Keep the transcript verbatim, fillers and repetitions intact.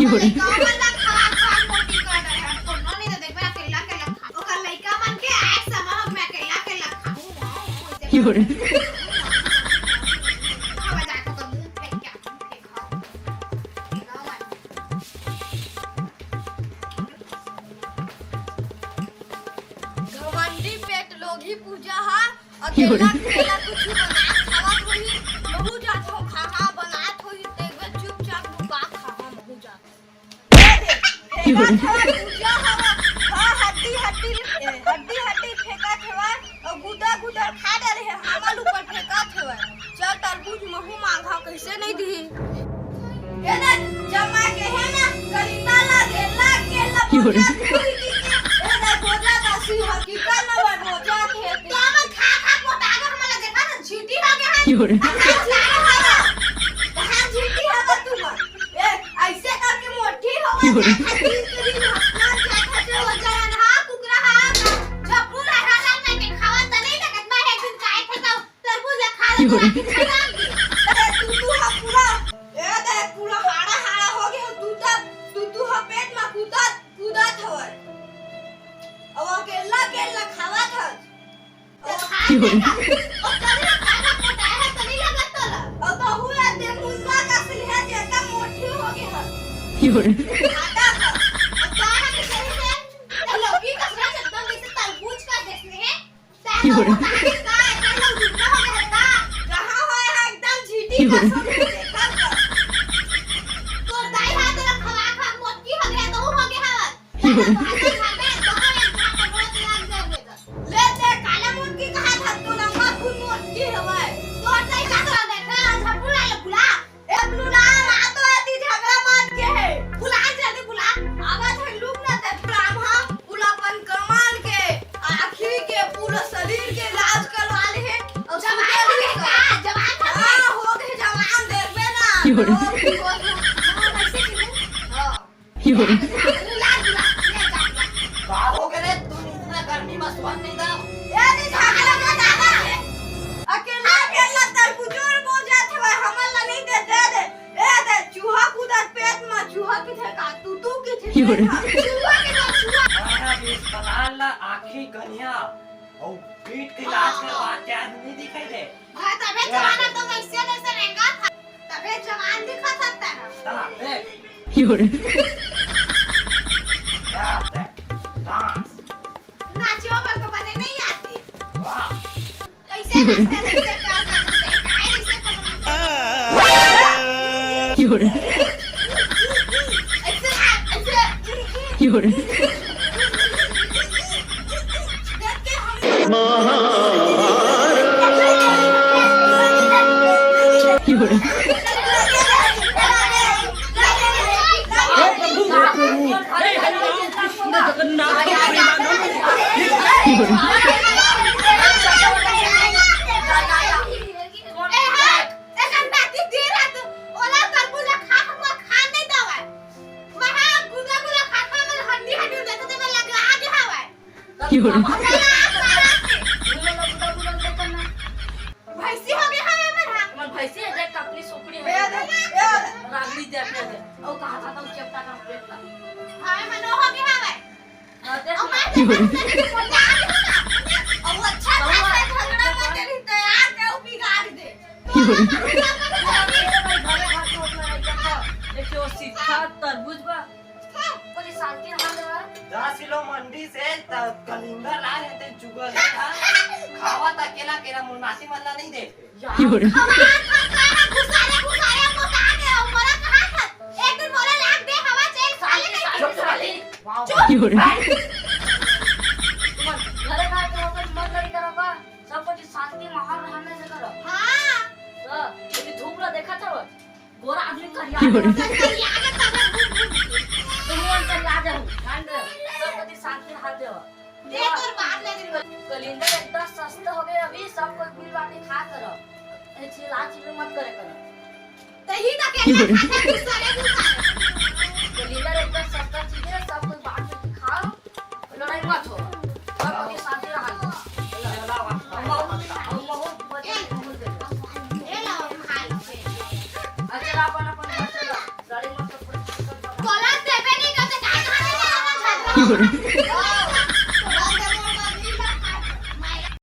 लइका मन ला खवा खवा मोटी कर डरे हे। कोनो नहीं तो देखबे अकेला अकेला खा। ओकर लइका मन के आए समय हो मैं अकेला अकेला खाहूं। खावा जाए तो मुंह फेंक के फेंक खाओ। घमंडी पेट लोगी पूजा हा। अकेला अकेला कुछ बनात खावत होही। महू जात हो खाहा बनात होही। तेगवे चुपचाप लुका खाहा महू जात। फेंकत हवा, पूजा हवा, हाँ, हड्डी, हड्डी, ए, हड्डी, हड्डी फेंकत हवा, अउ गुदा, गुदा खा डारे हे, हमर ऊपर फेंकत हवा। चल, तरबूज महू मांगहा, कइसे नहीं दिही? ए दे, जमा के हे ना, कलिंदा ला दे, ला के ला, बोझा पूरी की के, ए दे, बोझा दासी हकीकत में बा, बोझा खेती। तो हमन खा, खा, मोटा के हमन ला देखा ना, झीटी हो गया है। कहाँ झीटी हवा तुमन? ए, ऐसे करके मोटी हो गई, तीन दिन हफ्ता जात हटे हो जाए, हाँ, कुकरा, हाँ, झप्पू रहा, रहा, ना के खावा त नहीं लगत, मैं एक दिन काय थे तो तरबूज खा ले, तो आके खा ले। अरे, तू, तू हा पूरा, ए, दे, पूरा हाड़ा, हाड़ा हो गया, तू तो, तू, तू हा पेट में कूदत, कूदत हवय। अब अकेला, अकेला खावत हस। ले, ले, काला मोटकी कहा था, तू लंबा खून मोटकी हवय। तोर सही का तो देखा, झपू ला ले बुला। ए, बुला, ना तो एती झगड़ा मत के हे। बुला, जल्दी बुला। आवाज है, लुक ना ते बुला, हाँ। पूरा अपन कमाल के, आँखी के, पूरा शरीर के इलाज करवा ले हे। और जवान हो गए का? जवान हो गए? हाँ, हो गए जवान, देखबे ना। हाँ, वैसे क्यों? हाँ। का हो गए रे, तू इतना गर्मी में सोन नहीं दा? ए, नहीं, झगड़ा मत आवा। अकेला, अकेला तरबूजो बोल जात हवे, हमन ला नहीं दे, दे दे। ए, दे, चूहा कूदत पेट में, चूहा की थे का, तू, तू की थे का? चूहा के तो चूहा। हाँ, बीस पलाल ला आखिरी कन्या, और पीठ के लात में बात क्या नहीं दिखाई दे? भाई, तबे जमाना तो वैसे जैसे रेंगा था, तबे जवान दिखा था तेरा। हाँ, देख। नाचियो पर तो बने नहीं आती। कैसे नाचते हैं, कैसे क्या करते हैं, काय कैसे करते हैं? ऐसे, ऐसे। देख के हम भैंसी हो गया है हमर हा। हमर भैंसी है, देख, कपली सुपली है। ए, देख, ए, देख। रागड़ी देख, देख, देख। ओ, कहा था, तो चेपटा का पेट था। हाँ, मनो हो गया है। हाँ, देख। अब मैं देख, अब वो अच्छा था, झगड़ा मत करी, तैयार के वो बिगाड़ दे। एक ठो सीखा तरबूज बा। कोई शांति रहा। दस किलो मंडी से त-, कलिंदर लाए हे, ते जुगल था। खावा त अकेला, अकेला मुनासी मन ला नहीं दे। यार। घुसारे, घुसारे मोटा के, मोला कहा था? एक दिन मोला लाग दे, हवा चल, साले नहीं। चुप, साले। वाह। चुप। तुम घरे घर के होकर मत लड़ी करो बा। सब कुछ शांति माहौल रहने से करो। हाँ। तो, ये धूप ला देखा था वो? गोरा आदमी करिया। करिया के तब घूम घूम। तुम मन करिया जाओ, ध्यान दे। सब कुछ शांति हाथ देवा। दे तोर बात ले दिन। कलिंदर एकदम सस्ता हो गया अभी, सब कोई मिल बांट के खा करो। ये चिल्ला चिल्ली मत करे करो। तही तक के खाता गुस्सा ले गुस्सा। कलिंदर एकदम सस्ता चीज है, सब कोई बांट के खाओ, लड़ाई मत हो। सब कोई शांति रहा। ए, ए ला खाई। अच्छा, अपन, अपन घर चला। लड़ाई मत हो। güey.